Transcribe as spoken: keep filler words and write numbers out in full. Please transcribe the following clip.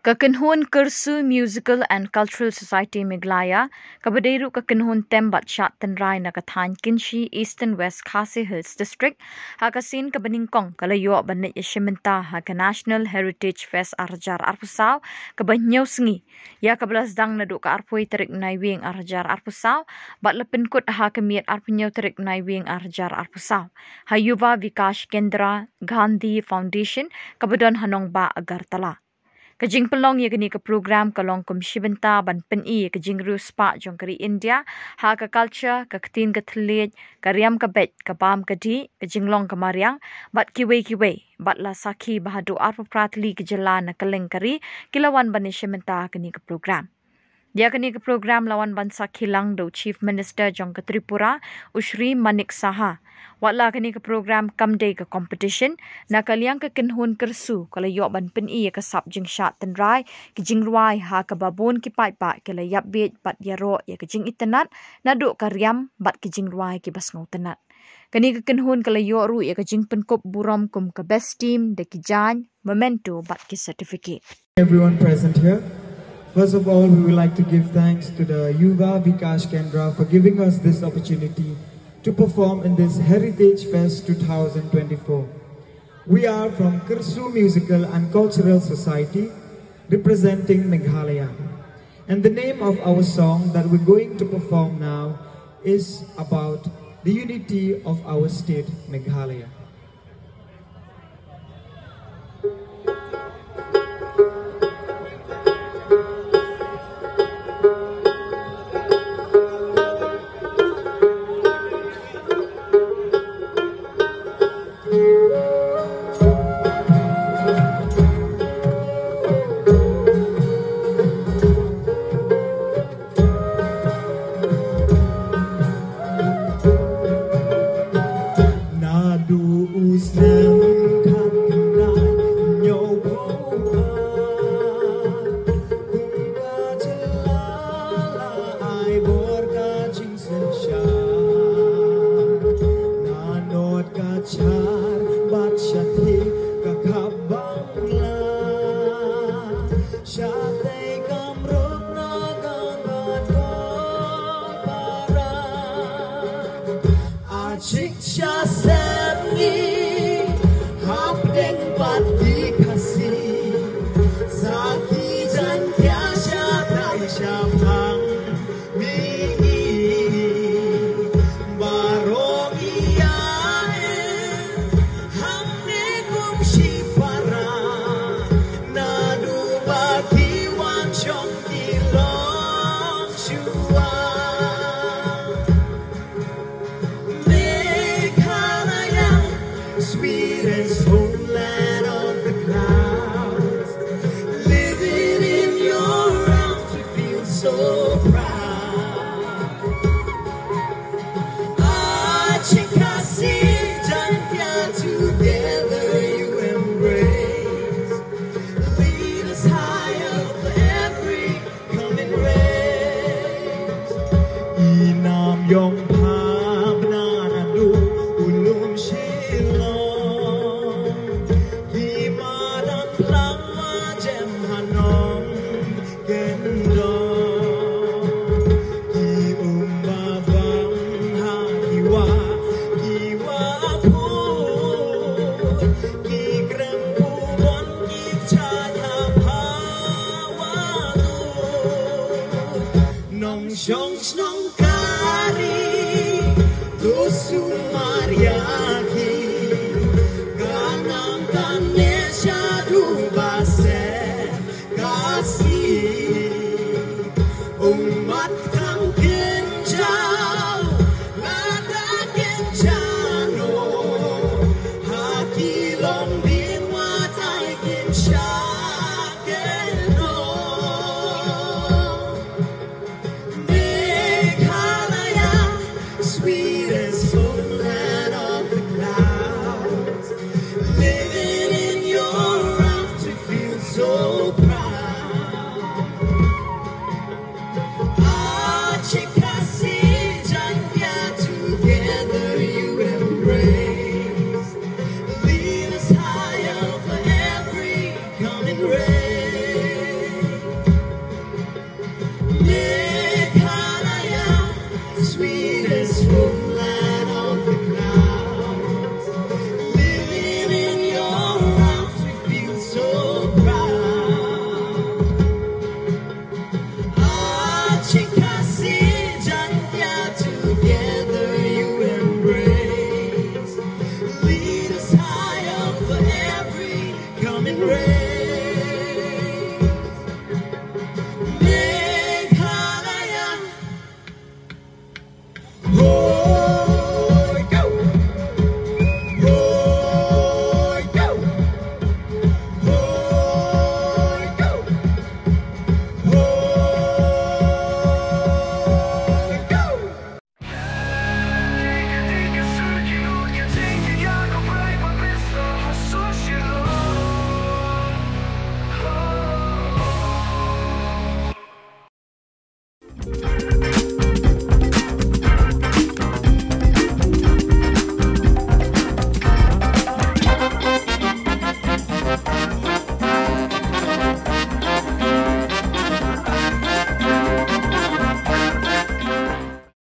Ka kynhun Kyrsu Musical and Cultural Society Meghalaya, kaba dei ruh ka kynhun tem bad shad tynrai na ka thaiñ Kynshi, Eastern West Khasi Hills District, ha ka sien kaba nyngkong ka la ïoh ban leit ïashim bynta ha ka National Heritage Fest ar hajar arphew saw, kaba hynñiew sngi, ïa kaba la sdang naduh ka arphew tarik Naiwieng ar hajar arphew saw, bad la pynkut ha ka miet arphew hynñiew tarik Naiwieng ar hajar arphew saw, ha Yuva Vikash Kendra Gandhi Foundation, kaba don ha Nongbah Agartala. Ka jingpynlong ïa kane ka program ka long kum shi bynta ban pyni ïa ka jingriewspah jong ka ri India ha ka culture, ka ktien ka thylliej, ka riam ka beit, ka bam ka dih, ka jinglong ka mariang, bad kiwei kiwei, bad la sakhi ba haduh arphew phra tylli ki jylla na kylleng ka ri ki la wan ban ïashim bynta ha kane ka program. Ïa kane ka program la wan ban sakhi lang da u Chief Minister jong ka Tripura, u Shri Manik Saha. Wat la kane ka program kam dei ka competition, na ka liang ka kynhun Kyrsu ka la ïoh ban pyni ïa ka sap jingshad tynrai, ki jingrwai ha kaba bun ki paidbah ki la ïap bieit bad ïaroh ïa ka jingitynnad naduh ka riam bad ki jingrwai kiba sngewtynnad. Kane ka kynhun ka la ïoh ruh ïa ka jingpynkup burom kum ka best team da ki jaiñ, memento bad ki certificate. Everyone present here. First of all, we would like to give thanks to the Yuva Vikash Kendra for giving us this opportunity to perform in this Heritage Fest two thousand twenty-four. We are from Kyrsu Musical and Cultural Society, representing Meghalaya. And the name of our song that we're going to perform now is about the unity of our state, Meghalaya. Naduh u snem khatkhyndai hynñiewphew ar, kum ka jylla la ai bor ka jingsynshar. Nanot ka Cachar bad shathie ka khap Bangla, shatei Kamrup, Naga bad Goalpara. Achik sha sepngi hapdeng pat ki Khasi, sa ki Jaiñtia shatai shaphang mihngi. Baroh ïa hangne kum shipara, naduh ba ki wan shong ki long shuwa. Meghalaya, sweetest homeland of the clouds. Living in your arms, we feel so proud. Achik, Khasi, Jaiñtia, together you embrace. Lead us high above every coming race. I Namïong Phabna naduh u lum Shillong, i madan Plang, Majem, Hanong, Kyndong, ki um ba bang ha ki wah, ki wah phut, ki krem pubon, ki jait ha Phawa Lut. Nongshong shnong